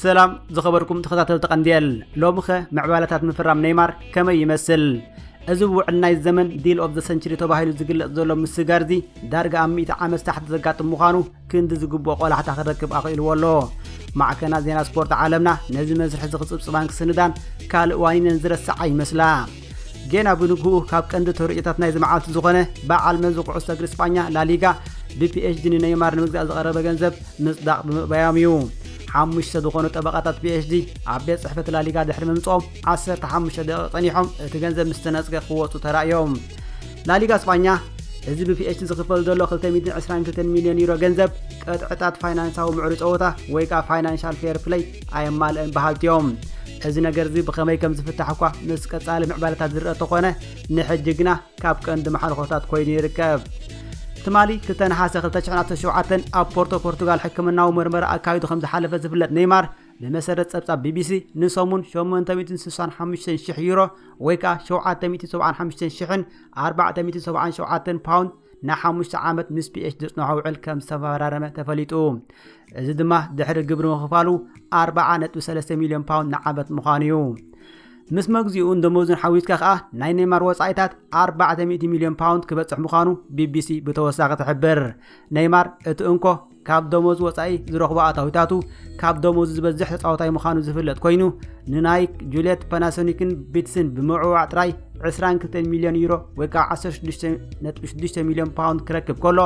ሰላም ዝኸበርኩም ተኸታተልቲ ቀንዴል፣ ሎምኸ ምዕባለታት ምፍራም ኔይማር ከመይ ይመስል? እዚ ብውዕል ናይ ዘመን ዲል ኦፍ ዘ ሰንችሪ ተባሂሉ ዝግለጽ ዘሎ ምስጋር እዚ ዳርጋ ኣብ ሚእቲ ዓመት ታሕቲ ዘጋጥም ምዃኑ ክንዲ ዝግብኦ ቆላሕታ ክረክብ ኣኽኢልዎ ኣሎ። ማዕከናት ዜና ስፖርት ዓለምና ነዚ መስርሕ እዚ ክጽብጽባን ክስንዳን ካልእ ዋኒነን ዝረስዓ ይመስላ። ጌና ብንግኡ ካብ ቀንዲ ተርእዮታት ናይዚ መዓልቲ ዝኾነ በዓል መዚ ኩዕሶ እግሪ ስጳኛ ላሊጋ ብፒኤችዲ ንነይማር ንምግዛእ ዝቐረበ ገንዘብ ምጽዳቕ ብምእባዮም እዩ። ሓሙሽተ ዝኾኑ ጠበቓታት ፒኤችዲ ኣብ ቤት ጽሕፈት ላሊጋ ድሕሪ ምምጽኦም ዓሰርተ ሓሙሽተ ደቂቕ ጸኒሖም እቲ ገንዘብ ምስ ተነጽገ ክወጹ ተራእዮም። ላሊጋ ስጳኛ እዚ ብፒኤችዲ ዝኽፈል ዘሎ ክልተ ሚእትን ዕስራን ክልተን ሚልዮን ዩሮ ገንዘብ ቅጥዕታት ፋይናንሳዊ ምዕሩ ጸወታ ወይ ከዓ ፋይናንሻል ፌር ፕለይ ኣየማልእን በሃልቲ እዮም። እዚ ነገር እዚ ብኸመይ ከም ዝፍታሕ እኳ ምስ ቀጻሊ ምዕባለታት ዝረአ ተኾነ፣ ንሕጂ ግና ካብ ቀንዲ መሓልኾታት ኮይኑ ይርከብ። ትማሊ ክልተ ነሓሰ ክልተ ሽሕን ዓሰርተ ሸውዓተን ኣብ ፖርቶ ፖርቱጋል ሕክምናዊ መርመራ ኣካይዱ ከም ዝሓለፈ ዝፍለጥ ኔይማር፣ ብመሰረት ጸብጻብ ቢቢሲ ንሰሙን ሸሞንተ ሚእትን ስሳን ሓሙሽተን ሽሕ ዩሮ ወይ ከዓ ሸውዓተ ሚእትን ሰብዓን ሓሙሽተን ሽሕን ኣርባዕተ ሚእትን ሰብዓን ሸውዓተን ፓውንድ ንሓሙሽተ ዓመት ምስ ፒኤች ዘጽንሖ ውዕል ከም ዝተፈራረመ ተፈሊጡ። እዚ ድማ ድሕሪ ግብሪ ምኽፋሉ ኣርብዓ ነጥቢ ሰለስተ ሚልዮን ፓውንድ ንዓመት ምዃኑ እዩ። ምስ መግዚኡን ደሞዙን ሓዊስካ ከኣ ናይ ኔይማር ወጻኢታት ኣርባዕተ ሚእቲ ሚልዮን ፓውንድ ክበጽሕ ምዃኑ ቢቢሲ ብተወሳኺ ትሕብር። ኔይማር እቲ እንኮ ካብ ደሞዝ ወጻኢ ዝረኽቦ ኣታዊታቱ ካብ ደሞዙ ዝበዝሕ ተጻዋታይ ምዃኑ ዝፍለጥ ኮይኑ፣ ንናይክ፣ ጁልየት፣ ፓናሶኒክን ቢትስን ብምዕዋዕ ጥራይ ዕስራን ክልተን ሚልዮን ዩሮ ወይ ከዓ ዓሰርተ ሽዱሽተ ነጥቢ ሽዱሽተ ሚልዮን ፓውንድ ክረክብ ከሎ፣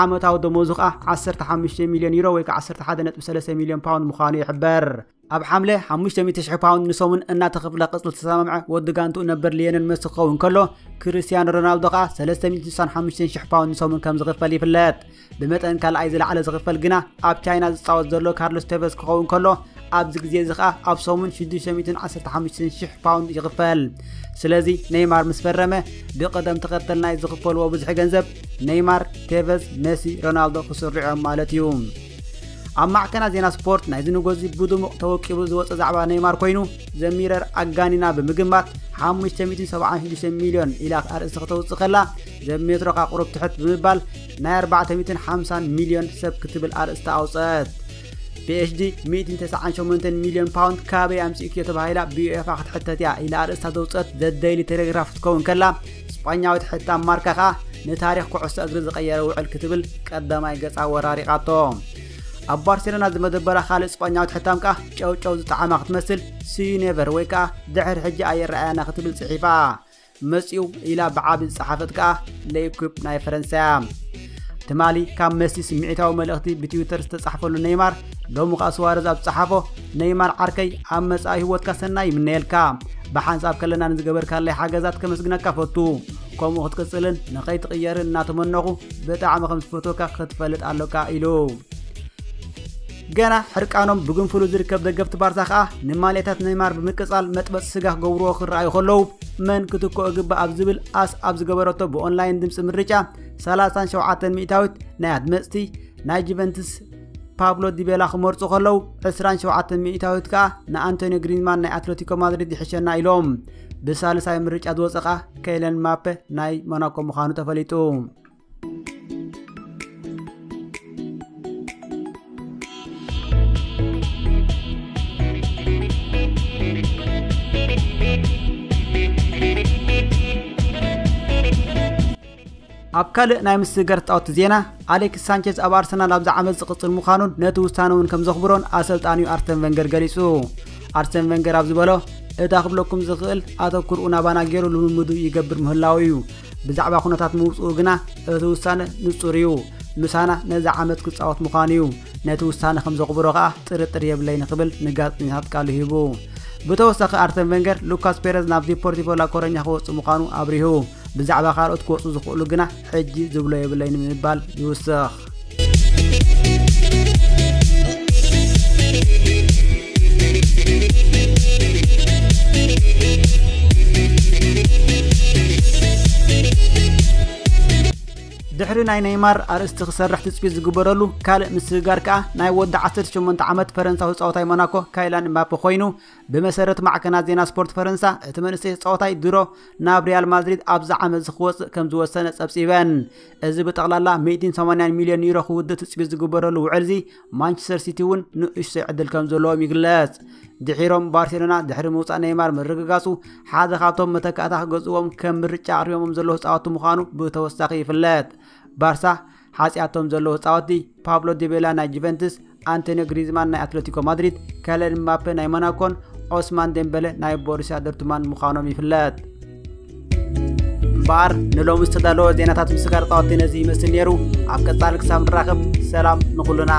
ዓመታዊ ደሞዙ ከኣ ዓሰርተ ሓሙሽተ ሚልዮን ዩሮ ወይ ከዓ ዓሰርተ ሓደ ነጥቢ ሰለስተ ሚልዮን ፓውንድ ምዃኑ ይሕበር። ኣብ ሓምለ ሓሙሽተ ሚእቲ ሽሕ ፓውንድ ንሰሙን እናተኸፍለ ቅጽል ዝተሰማምዐ ወዲ ጋንትኡ ነበር ሊዮነል መሲ ክኸውን ከሎ፣ ክርስቲያኖ ሮናልዶ ከኣ ሰለስተ ሚእትን ስሳን ሓሙሽተን ሽሕ ፓውንድ ንሰሙን ከም ዝኽፈል ይፍለጥ። ብመጠን ካልኣይ ዝለዓለ ዝኽፈል ግና ኣብ ቻይና ዝጻወት ዘሎ ካርሎስ ቴቨስ ክኸውን ከሎ፣ ኣብዚ ግዜ እዚ ከኣ ኣብ ሰሙን ሽዱሽተ ሚእትን ዓሰርተ ሓሙሽተን ሽሕ ፓውንድ ይኽፈል። ስለዚ ኔይማር ምስ ፈረመ ብቕደም ተኸተል ናይ ዝኽፈልዎ ብዙሕ ገንዘብ ኔይማር፣ ቴቨዝ፣ መሲ፣ ሮናልዶ ክስርዑ እዮም ማለት እዩ። ኣብ ማዕከናት ዜና ስፖርት ናይዚ ንጎዚ ብድሙቕ ተወቂቡ ዝወጸ ዛዕባ ኔይማር ኮይኑ፣ ዘሚረር ኣጋኒና ብምግማት ሓሙሽተ ሚእትን ሰብዓን ሽዱሽተ ሚልዮን ኢላ ኣርእስቲ ከተውጽእ ከላ፣ ዘሜትሮኻ ቁሩብ ትሕት ብምባል ናይ ኣርባዕተ ሚእትን ሓምሳን ሚልዮን ሰብ ክትብል ኣርእስቲ ኣውጸት። ፒኤችዲ ሚእትን ተስዓን ሸሞንተን ሚልዮን ፓውንድ ካበይ ኣምጺእክዮ ተባሂላ ብዩኤፋ ክትሕተት እያ ኢላ ኣርእስታ ዘውጸት ዘ ደይሊ ቴሌግራፍ ክትከውን ከላ፣ ስጳኛዊት ሕታም ማርካ ከኣ ንታሪኽ ኩዕሶ እግሪ ዝቐየረ ውዕል ክትብል ቀዳማይ ገጻ ወራሪቓቶ። ኣብ ባርሴሎና ዝመደበራ ካልእ ስጳኛዊት ሕታም ከኣ ጨውጨው ዝጠዓማ ክትመስል፣ ሲዩ ኔቨር ወይ ከኣ ድሕሪ ሕጂ ኣየረኣያና ክትብል ጽሒፋ። መጺኡ ኢላ ብዓቢ ዝጸሓፈት ከኣ ለኢኩፕ ናይ ፈረንሳ እያ። ትማሊ ካብ መሲ ስምዒታዊ መልእኽቲ ብትዊተር ዝተጻሕፈሉ ኔይማር፣ ሎሚ ከኣ ስዋረዝ ኣብ ዝጸሓፎ፣ ኔይማር ዓርከይ፣ ኣብ መጻኢ ህይወትካ ሰናይ ይምነየልካ። ብሓንሳብ ከለና ንዝገበርካለይ ሓገዛት ከመስግነካ ፈቱ። ከምኡ ክትቅጽልን ንኸይትቕየርን እናተመነኹ፣ ብጣዕሚ ከም ዝፈትወካ ክትፈልጥ ኣሎካ ኢሉ። ገና ሕርቃኖም ብግንፍሉ ዝርከብ ደገፍቲ ባርሳ ከኣ ንማልያታት ኔይማር ብምቅጻል መጥበጽ ስጋ ክገብርዎ ክረኣዩ ከለዉ፣ መን ክትኮ እግባእ ኣብ ዝብል ኣስ ኣብ ዝገበረቶ ብኦንላይን ድምጺ ምርጫ፣ ሰላሳን ሸውዓተን ሚእታዊት ናይ ኣድመጽቲ ናይ ጁቨንትስ ፓብሎ ዲቤላ ክመርጹ ከለዉ፣ ዕስራን ሸውዓተን ሚእታዊት ከኣ ንኣንቶኒ ግሪዝማን ናይ ኣትሌቲኮ ማድሪድ ይሕሸና ኢሎም። ብሳልሳይ ምርጫ ዝወጸ ከኣ ከይለን ማፔ ናይ ሞናኮ ምዃኑ ተፈሊጡ። ኣብ ካልእ ናይ ምስግጋር ተጻወትቲ ዜና፣ ኣሌክስ ሳንቸዝ ኣብ ኣርሰናል ኣብዚ ዓመት ዝቕጽል ምዃኑን ነቲ ውሳነ እውን ከም ዘኽብሮን ኣሰልጣኒኡ ኣርሰን ቨንገር ገሊጹ። ኣርሰን ቨንገር ኣብ ዝበሎ፣ እታ ክብለኩም ዝኽእል ኣተኩርኡ ናባና ገይሩ ልምምዱ ይገብር ምህላው እዩ። ብዛዕባ ኩነታት ምውጽኡ ግና እቲ ውሳነ ንጹር እዩ። ምሳና ነዚ ዓመት ክጻወት ምዃኑ እዩ። ነቲ ውሳነ ከም ዘኽብሮ ከኣ ጥርጥር የብለይን ክብል ንጋዜጠኛታት ቃሉ ሂቡ። ብተወሳኺ ኣርሰን ቨንገር ሉካስ ፔረዝ ናብ ዲፖርቲቮ ላኮረኛ ክወጽእ ምዃኑ ኣብሪሁ። ብዛዕባ ካልኦት ክወጹ ዝኽእሉ ግና ሕጂ ዝብሎ የብለይን ብምባል ይውስኽ። ድሕሪ ናይ ኔይማር ኣርእስቲ ክሰርሕ ትጽቢት ዝግበረሉ ካልእ ምስግጋር ከኣ ናይ ወዲ ዓሰርተ ሸሞንተ ዓመት ፈረንሳዊ ጻወታይ ሞናኮ ካይላን እምባፔ ኮይኑ፣ ብመሰረት ማዕከናት ዜና ስፖርት ፈረንሳ፣ እቲ መንእሰይ ጻወታይ ድሮ ናብ ሪያል ማድሪድ ኣብዚ ዓመት እዚ ክወጽእ ከም ዝወሰነ ጸብጺበን። እዚ ብጠቕላላ ሚእትን ሰማንያን ሚልዮን ዩሮ ክውድእ ትጽቢት ዝግበረሉ ውዕልዚ፣ ማንቸስተር ሲቲ እውን ንእሽቶይ ዕድል ከም ዘለዎም ይግለጽ። ድሒሮም ባርሴሎና ድሕሪ ምውጻእ ኔይማር ምርግጋጹ፣ ሓደ ካብቶም መተካእታ ክገዝእዎም ከም ምርጫ ኣቕሪቦም ዘለዉ ተጻወትቲ ምዃኑ ብተወሳኺ ይፍለጥ። ባርሳ ሓጺኣቶም ዘለዉ ተጻወትቲ ፓብሎ ዲቤላ ናይ ጁቨንትስ፣ ኣንቶኒዮ ግሪዝማን ናይ ኣትለቲኮ ማድሪድ፣ ካይለን ምባፔ ናይ ሞናኮን ኦስማን ዴምበለ ናይ ቦሩሲያ ዶርትማን ምዃኖም ይፍለጥ። እምበኣር ንሎሚ ዝተዳለወ ዜናታት ምስጋር ጻወቲ ነዚ ይመስል ነይሩ። ኣብ ቀጻሊ ክሳብ ንራኸብ ሰላም ንኹልና።